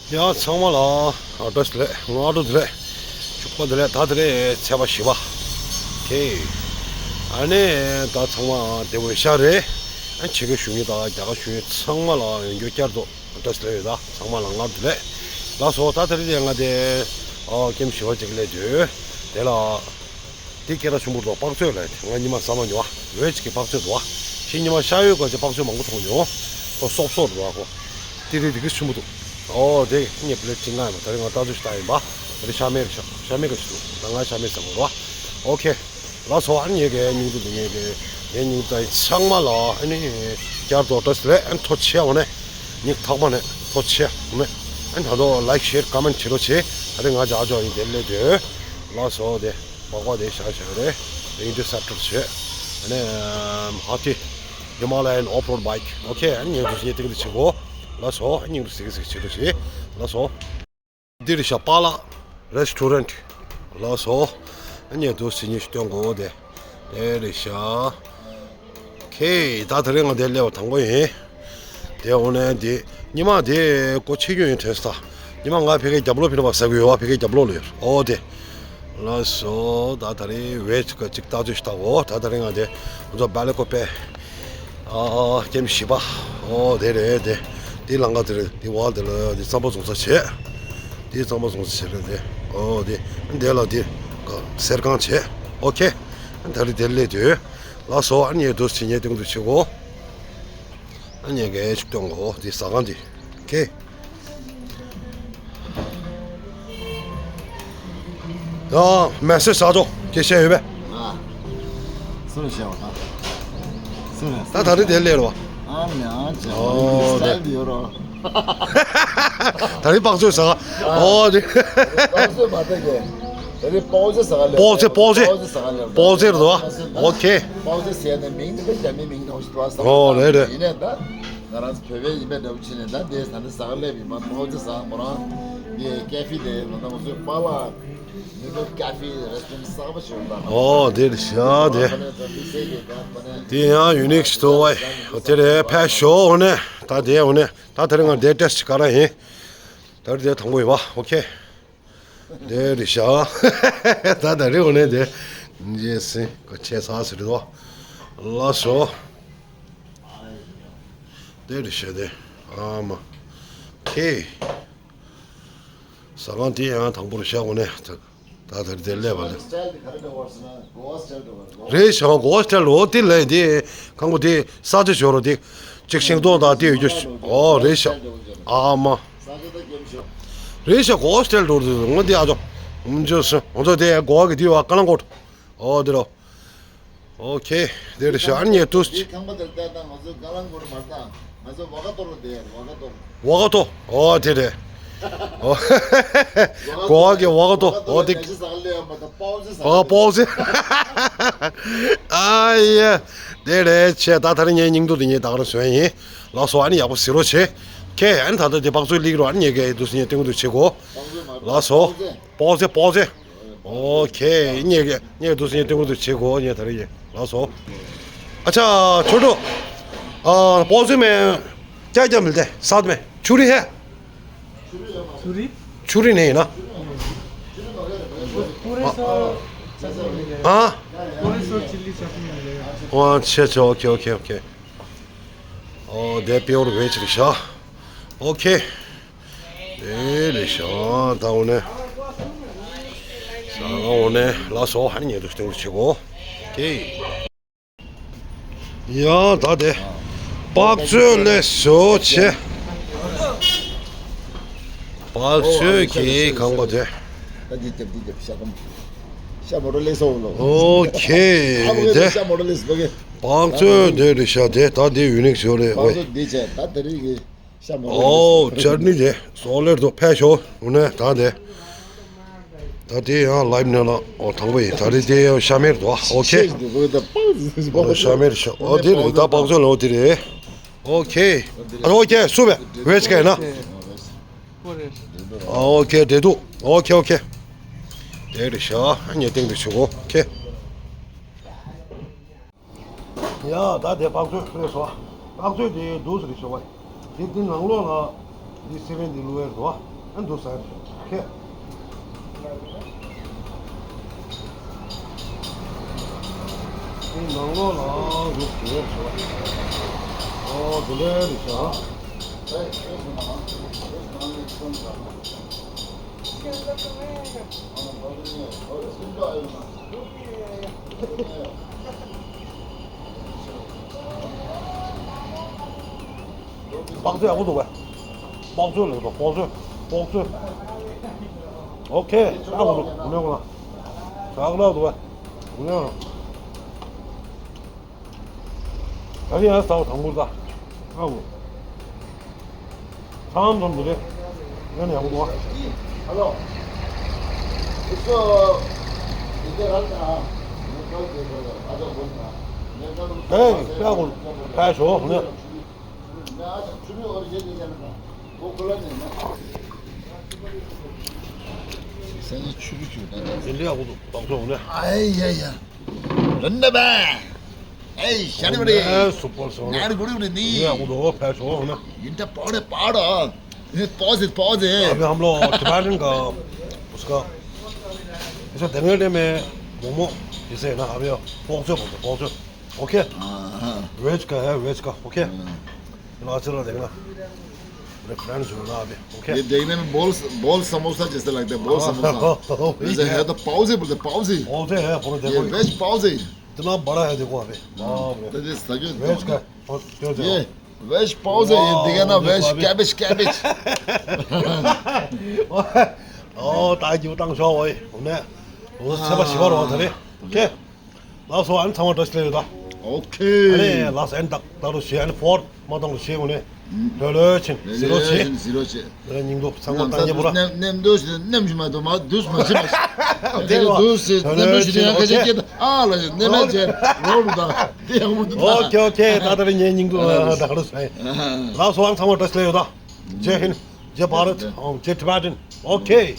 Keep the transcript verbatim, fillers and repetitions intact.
ཡ་ཚང་མ་ལ་ཨ་བཀྲ་ཤིས་བདེ་ལེགས། ང་ཨ་ཀྲུག་བདེ་ལེགས། ཕྱུག་པོ་བདེ་ལེགས། ད་དེ་རིང་ཚེས་པ་བཞི་པ། ཁེ། ཨ་ནི་ད་ཚང་མ་བདེ་པོ་ཡོད་ཤག་རེད། ཨ་ནི་ཕྱི་རྒྱལ་བཞུགས་མཁན་དང་རྒྱ་གར་བཞུགས་མཁན་ཚང་མ་ལ་ཡང་བསྐྱར་དུ་བཀྲ་ཤིས་བདེ་ལེགས་ཡོད། ད་ཚང་མ་ལ་སྔར་བདེ་ལེགས། ལགས་སོ། ད་དེ་རིང་དེ་ང་དེ་ཨ་ཀེམ་བཞི་པ་ཅིག་སླེབས་དུས་དེ་ལ། དེ་སྐད་གྲགས་ཆེན་པོ་འདུག། པག་ཚོད་ལ་ང་ཉི་མ་ཟ་མ་མྱོང་བ། ཝེ་ཇི་གི་པག་ཚོད་འདུག་བ། ཕྱི་ཉི་མ་ཤ་ཡོད་ག་ཅིག་པག་ཚོད་མང་པོ་མཐོང་མྱོང་། ཁོ་སོབ་སོབ་འདུག་བ། ཁོ་ཏི་རི་དེ་གི་ཆེན་པོ་འདུག། ཨོ་དེ་ངས་པི་ལེ་ཊི་གཅིག་མངགས་ཡིན་པ། ད་རེས་ང་ལྟ་ཚུལ་ཞིག་ལྟ་ཡིན་པ། ད་རེས་ཤ་མེད་རེད་ཤག། ཤ་མེད་ག་ཅིག་འདུག། ད་ང་ཤ་མེད་ཟ་དགོས་རེད་བ། ཨོ་ཁེ། ལགས་སོ། ཨ་ནི་ངས་ཀྱི་སྙིང་སྡུག་འདི་ངས་ཀྱི་ངའི་སྙིང་སྡུག་ཚང་མ་ལ་ཨ་ནི་བསྐྱར་དུ་བཀྲ་ཤིས་བདེ་ལེགས། ཨ་ནི་ཐུགས་རྗེ་ཆེ། འོ་ནས་སྙིང་ཐག་པ་ནས་ཐུགས་རྗེ་ཆེ། འོ་ནས་ཨ་ནི་ད་དུང་ལའིཀ་ཤེར་ཀོ་མེན་ཊི་བྱེད་རོགས་བྱེད། ད་རེས་ང་ཇ་ཇོ་ཡིན། དེ་སླེབས་དུས་ལགས་སོ། དེ་པགས་པ་དེ་བཞག་བཞག་རེད། དེ་ཡིན་དུས་སབ་ཊར་བྱེད། ཨ་ནི་ཧ་ཏི་ཧི་མ་ལ་ཡན་ཨོཕ་རོཌ་བྷའིཀ། ཨོ་ཁེ། ཨ་ནི་ངས་འདུག་སེ་ངས་ཏིག་ཏིག་བྱེད་གོ། ལགས་སོ། ཨ་ནི་ངས་འདུག་སེ་ཏིག་ཏིག་བྱེད་རོགས་བྱེད། ལགས་སོ། འདི་རེད་ཤག། པཱ་ལགས་རེ་སི་ཊོ་རན་ཊི། ལགས་སོ། ཨ་ནི་འདུག་སེ་ཉིན་ཞིག་སྟོན་གོ། དེ་དེ་རེད་ཤག། ཁེ། ད་དེ་རིང་ང་འདིར་སླེབས་པ་དང་པོ་ཡིན། དེ་འོ་ནས་འདི་ཉི་མ་དེ་སྒོ་ཕྱེ་རྒྱུ་ཡིན་དྲན་སོང་། ད་ཉི་མ་ང་ཕ་གིའི་རྒྱབ་ལོགས་ཕྱིན་ན་པག་ཟ་གི་ཡོད་བ། ཕ་གིའི་རྒྱབ་ལོགས་ལ་ཡོད། ཨོ་དེ། ལགས་སོ། ད་དེ་རིང་ཝེ་ཇི་ག་ཅིག་ལྟ་ཚུལ་ཞིག་ལྟ་གོ། ད་དེ་རིང་ང་དེ་ང་ཚོ་སྦེལ་ཀོབ་པའི་ཨ་ཀེམ་བཞི་པ། ཨོ་དེ་རེད་དེ། དེ་ལམ་ཁ་དེ་རེད། དེ་བར་དེ་ལ་དེ་རྩམ་པ་བཟོ་ས་བྱས། དེ་རྩམ་པ་བཟོ་ས་བྱས་རེད་དེ། ཨོ་དེ་དེ་ལ་དེ་ག་གསེར་ཁང་བྱས། ཨོ་ཁེ། ད་རེས་དེར་སླེབས་དུས་ལགས་སོ། ཨ་ནི་འདུག་སེ་ངས་སྟོན་གོ། འདུག་བྱེད་གོ། ཨ་ནི་ངས་ཅིག་སྟོན་གོ། དེ་ཟ་ཁང་དེ། ཁེ། ཡ། མེ་སེ་ཇི་ཟ་འགྲོ་ཁེ་བཤད་ཡོད་པས། ཨ། སུ་རེད་བཤད་པ་ད། སུ་རེད། ད་ད་རེས་དེར་སླེབས་རོ། ཨ་མྱང་ཅང་། ཨོ་སི་ཊལ་ཡོད་རོ། ད་རེས་པག་ཚོད་ཟ། ཨོ་དེ། པག་ཚོད་མ་ད་གི། ད་རེས་པའོ་ཙེ་ཟ་ག་སླེབས། པའོ་ཙེ། པའོ་ཙེ། པའོ་ཙེ་ཟ་ག་སླེབས། པའོ་ཙེ་རེད་དོ། ཨོ་ཁེ། པའོ་ཙེ་ཟེར་ནས་མིང་དེ་དཔེ་རྒྱ་མིའི་མིང་ནང་བཞིན་འདུག་ཨ། ཨོ་རེད་རེད། ཡིན་ནའི་ད་ང་རང་ཚོ་བོད་པའི་ཡིན་པའི་འདྲ་པོ་བྱས་ནས་ད་དེ་ད་ནི་ཟ་ག་སླེབས་ཡིན་པ། པའོ་ཙེ་ཟ། མོ་རང་གི་ཀ་ཧྥེ་དེ་ལ་ད་ང་ཚོའི་པཱ་ལགས་ནུ་ཌལ་ཀ་ཧྥེ་རེ་སི་ཊོ་རན་ཊི་གསར་པ་ཞིག་ཡོད་པ། ཨོ་དེ་རེད་ཤག་དེ། དེ་ཡང་ཡུ་ནིག་ཞིག་འདུག་བ། དེ་རེད། ཕེབས་ཤོག་འོ་ནས། ད་དེ་འོ་ནས། ད་དེ་རིང་ང་དེ་ཊེ་སི་ཊི་ག་རང་ཡིན། ད་རེས་དེ་དང་པོ་ཡིན་པ། ཨོ་ཁེ། དེ་རེད་ཤག། ད་ད་རེས་འོ་ནས་དེ་རྗེས་སེ་ཁོ་ཆེ་ས་ཟེར་དོ། ལགས་སོ། དེ་རེད་ཤག་དེ། ཨ་མ། ཁེ། ཟ་ཁང་དེ་ཡང་དང་པོ་རེད་ཤག། འོ་ནས་ད་ད་རེས་དེར་སླེབས་པ་ལ། རེད་ཤག། གོ་བ་སི་ཊལ་འགྲོ་བ། འོ་དེ་ལས་དེ་ཁང་པ་དེ་ས་ཆ་ཞོར་དེ་གཅིག་ཤིང་ཏོག་དང་དེ་ཡོད་རྒྱུ། ཨོ་རེད་ཤག། ཨ་མ། རེད་ཤག། གོ་བ་སི་ཊལ་འགྲོ་དུས་ངོ་དེ་ཨ་ཅོ། ང་ཚོ་ང་ཚོ་དེ་གོ་བ་གི་དེ་བ་ཀ་ལང་གོ་ཊ། ཨོ་དེ་རོ། ཨོ་ཁེ། དེ་རེད་ཤག། ཨ་ནི་ངས་ཏུས། དེ་ཁང་པ་དེར་བལྟས་ན་ང་ཚོ་ཀ་ལང་གོ་ཊ་མ་རེད་ད། ང་ཚོ་ཝ་ཀ་ཏོ་རུ་བསྡད་ཡོད། ཝ་ཀ་ཏོ་རུ། ཝ་ཀ་ཏོ། ཨོ་དེ་རེད། ཨོ། གོ་བ་གི་ཝ་ཀ་ཏོ། ཝ་ཀ་ཏོ་ཨོ་དེ། ལ་ཟ་ག་སླེབས་ཡོད་མ་ད། པའོ་ཙེ་ཟ་ག་ཨོ་པའོ་ཙེ། ཨ་ཡ། དེ་རེད་ཆེ། ད་ད་རེས་ངའི་སྙིང་སྡུག་དེ་ངས་ད་ག་རང་བཟོས་ཡིན། ལགས་སོ། ཨ་ནི་ཡག་པོ་གཟིགས་རོགས་བྱེད། ཁེ། ཨ་ནི་ད་ལྟ་དེ་པག་ཚོད་སླེབས་རོགས། ཨ་ནི་ངས་ཀྱི་འདུག་སེ་ངས་སྟོན་གི་འདུག་བྱེད་གོ། ལགས་སོ། པའོ་ཙེ། པའོ་ཙེ། ཨོ་ཁེ། ངས་ཀྱི་ངས་འདུག་སེ་ངས་སྟོན་གི་འདུག་བྱེད་གོ། ངས་ད་རེས་ཡིན། ལགས་སོ། ཨ་ཅག་ཆོས་གྲོགས། ཨ། པའོ་ཙེ་མེ། ཀྱ་ཀྱ་མིལ་ཏེ། སཱད་མེ་ཆུ་རི་ཧེ། छुरी? छुरी नहीं है ना? पूरे सौ चटनी मिलेगा। हाँ? पूरे सौ चिल्ली चटनी मिलेगा। ཨོ། ཨ་ཆེ་ཆེ། ཨོ་ཁེ། ཨོ་ཁེ། ཨོ་ཁེ། ཨོ་དེ་པིའོར་ཝེ་ཇི་རེད་ཤག། ཨོ་ཁེ། དེ་རེད་ཤག། ད་འོ་ནས་ཟ་ཁང་འོ་ནས་ལགས་སོ། ཧ་ནི་ཉེ་དུ་སྟོན་གི་བྱེད་གོ། ཁེ། ཡ་ད་དེ། པག་ཚོད་ལས་བཟོ་བྱེད། པག་ཚོད་ཀྱི་ཁང་པ་དེ། ད་འདི་རྒྱབ་འདི་རྒྱབ་ཤ་སྐམ། ཤ་མོ་ཊ་ལེགས་སོ་ལོ། ཨོ་ཁེ། ཨ་མོ་དེ། ཤ་མོ་ཊ་ལེགས་སོ་གི། པག་ཚོད་དེ་རེད་ཤག། དེ་ད་དེ་ཡུ་ནིག་བཟོ་རེད། པག་ཚོད་འདི་བྱས་ད་དེ་རིང་གི་ཤ་མོ་ཊ་ལེགས་སོ། ཨོ་ཅར་ནི་དེ་སོ་ལེར་དུ་ཕེ་ཤོ་འོ་ནས་ད་དེ། ད་དེ་ཡང་ལའིབ་ནང་ལ་ཨོ་དང་པོ་ཡིན། ད་རེས་དེ་ཡང་ཤ་མེར་འདུག། ཨོ་ཁེ། ཤ་མེར་ཤ། ཨོ་དེ་རེད། ད་པག་ཚོད་ལ་ཨོ་དེ་རེད། ཨོ་ཁེ། ཨ་ཨོ་ཁེ་སུ་བེ་ཝེ་ཆི་ཀ་ཡིན་ན། ཨོ་ཁེ་དེ་འདུག། ཨོ་ཁེ་ཨོ་ཁེ། དེ་རེད་ཤག། ངས་སྟེང་དུ་ཞུ་གོ་ཁེ། ཡ་ད་དེ་པག་ཚོད་ཕུལ་སོང་། པག་ཚོད་དེ་འདུག་ཟེར་ཞོག་པ། དེ་དེ་ནང་ལོགས་ལ་དེ་སེ་བན་དེ་བླུགས་ཡས་རེད་བ། འདུག་ཟེར། ཁྱེད། དེ་ནང་ལོགས་ལ་རུབ་བྱེད་ཡོད་ཟེར་བ། ཨོ་དེ་འདྲའི་རེད་ཤག་པགས་ཚོད་ཡག་པོ་འདུག་པས། པགས་ཚོད་ལ་པགས་ཚོད། པགས་ཚོད། ཨོ་ཁེ། ཡག་པོ་འདུག་དགུ་ནས་དགུ་ན། ཟ་གི་ལ་འདུག་པས། དགུ་ནས་དགུ་ན། ད་རིང་ཡང་ཟ་བ་དང་པོ་ད། ཡག་པོ། ཚང་འཛོམས་འདི་རེད། ཡང་ཡག་པོ་འདུག་པས། ཨེ་ཡག་པོ། ཕར་ཞོག་ནས། སང་ཉིན་ཆུ་བོ་ཆུ་ད་ད། དེ་འདྲའི་ཡག་པོ་འདུག་ལགས་སོ་ནས། ཨའི་ཡ་ཡ། རེད་འདྲ་པས། ཨེ་ཤ་རི་བ་རི། ཨེ་སུ་པར་སོང་ནས། ང་རི་གུ་རི་གུ་རི་ནི། ཡག་པོ་འདུག་ཕར་ཞོག་ནས། ཡིན་ད་པོ་རེ་པོ་རོ། ཨེ་པོ་ཟེ་པོ་ཟེ། अभी हम लोग टिबेटन का उसका ऐसा देंगे में मोमो जैसे है ना अभी पहुंचो पहुंचो पहुंचो। ओके। हाँ, हाँ। वेज का है, वेज का। ओके। हाँ। इलाज चला देखना। मेरे फ्रेंड जो ना अभी। ओके। ये देखने में बॉल, बॉल समोसा जैसे लगता है, बॉल समोसा। हाँ, वही जैसे है। है तो पाव से बोलते, पाव से। पाव से है, पूरा ये देखो। वेज पाव से। इतना बड़ा है, देखो अभी। हाँ। बाप रे। तो ये सच में वेज का। और क्यों ये जाओ? वेज पाव से, ये दिखे ना, वाह, वेज देखो अभी। Cabbage, cabbage. ཨོ་ད་རྒྱུ་བཏང་ཤོག་ཨོ་ཡེ། ཨོ་ནས། ཨོ་ཚེ་པ་ཞི་བ་རོ་ད་རེ། ཨོ་ཁེ། ལགས་སོ། ཨ་ནི་ཚང་མ་བཀྲ་ཤིས་བདེ་ལེགས་ཡོད་ད། ཨོ་ཁེ། ཨ་ནི་ལགས་སོ། ཨ་ནི་ད་ད་རུ་ཞེ་ཨ་ནི་ཕོར་མ་གཏོང་རུ་ཞེ་འོ་ནས། ལོས་ལོས་ཕྱིན་ཟི་རོ་ཞེ། ཟི་རོ་ཞེ། ཨ་ནི་སྙིང་སྡུག་ཚང་མ་བཏང་རྒྱ་བོ་ར། ནེམ་ནེམ་འདུག་ཞེ་ནེམ་ཞེ་མ་གཏོགས་མ་འདུག་མ་ཞེ་མ་ཞེ། དེ་ལོ་འདུག་ཞེ་ནེམ་འདུག་ཞེ་ཡང་ཁ་ཤས་སྐད་ཨ་ལ་ཞེ་ནེམ་མ་ཞེ་རོ་རུ་ད་དེ་ཡག་མོ་འདུག་ད། ཨོ་ཁེ་ཨོ་ཁེ། ད་ད་རེ་ངའི་སྙིང་སྡུག་ད་ག་རུ་སོང་། ལགས་སོ། ཨ་ནི་ཚང་མ་བཀྲ་ཤིས་བདེ་ལེགས་ཡོད་ད། ཇེ་ཧིན། ཇེ་བྷ་རད། ཨོ་ཇེ་ཊི་བེ་ཊན། ཨོ་ཁེ།